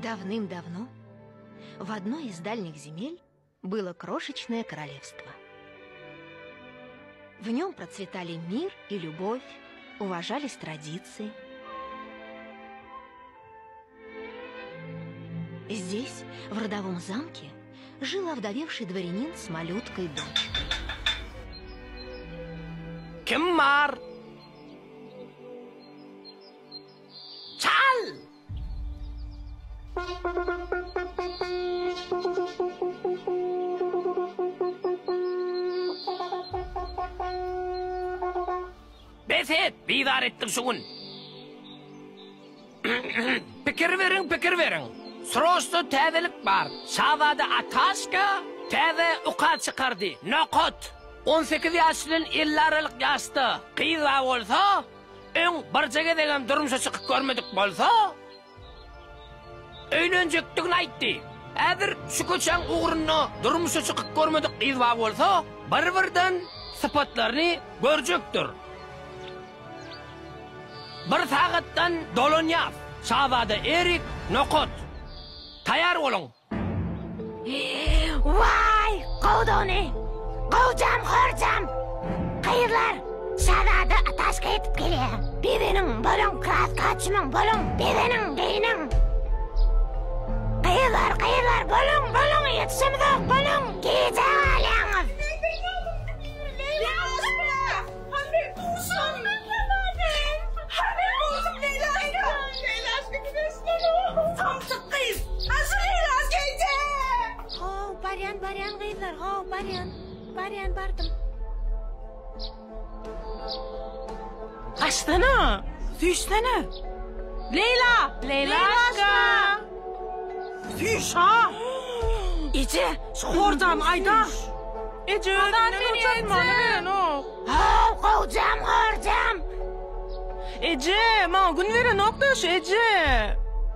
Давным-давно в одной из дальних земель было крошечное королевство. В нем процветали мир и любовь, уважались традиции. Здесь, в родовом замке, жил овдовевший дворянин с малюткой дочкой. Kim bar? Çal! Bes et, bizar etdiň şu gün. Pikir beriň, pikir beriň. Sroçda täzelik bar. Şazada Ataşka täze ukaz çykardy. Nokat! On sekiz ýaş bilen 50 aralyk ýaşda gyz bar bolsa, öň birje gezegem durmuşa çykyp görmedik bolsa, öýlenjekdigini aýtdy. Häzir şu köçäň ugrunda durmuşa çykyp görmedik gyz bar bolsa, bir-birden sypatlaryny görjekdir. Bir sagatdan dolanýas. Şazada Erik, nokat. Taýar boluň. Waý, gowdugyny! Gowjam, horjam! Gyzlar, şazada Ataşka ýetip gelýär. Bezeniň, boluň, kraska çümüň, boluň, bezeniň, geýniň. Gyzlar, gyzlar, boluň, boluň, ýetişemizok, boluň, gijä galýaňyz. How, barýan, barýan gyzlar, how, barýan, barýan, bardym. Gaçsana! Süýşsene! Leýla! Leýlaşka! Süýş-ha! Eje, şu hordamy aýda! Eje, özünden utanmany bilenok. How, gowjam, horjam! Eje, maňa gün berenok-da şu eje.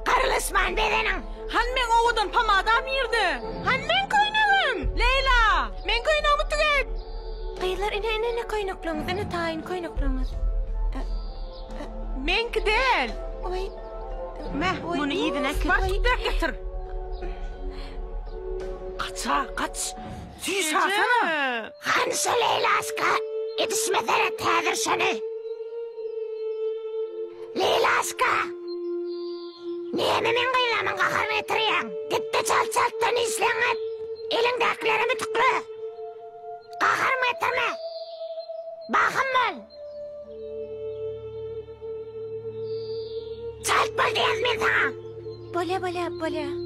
Gyrlyşman bezeniň! Hany meň owadan pomadam nirde? Hany meň köýnegim? Leýla, meň köýnegimi tüget! Gyzlar, ine, ine, ine köýnekleriňiz, ine taýyn köýnekleriňiz. Meňki däl. Oý. Meh, muny yzyna äkit. Bar tütdek getir. Gaç-a, gaç. Süýş alsana. Hany şu Leýlaşka? Edişime seret häzir şony. Leýlaşka! Näme meň gyzlarymyň gaharyny getirýäň? Git-de çalt-çaltdan işleňi et. Eliňdäkileri mütükle. Gaharymy getirme. Bahym bol. Çalt bol diýýän men saňa. Bolýa, bolýa, bolýa.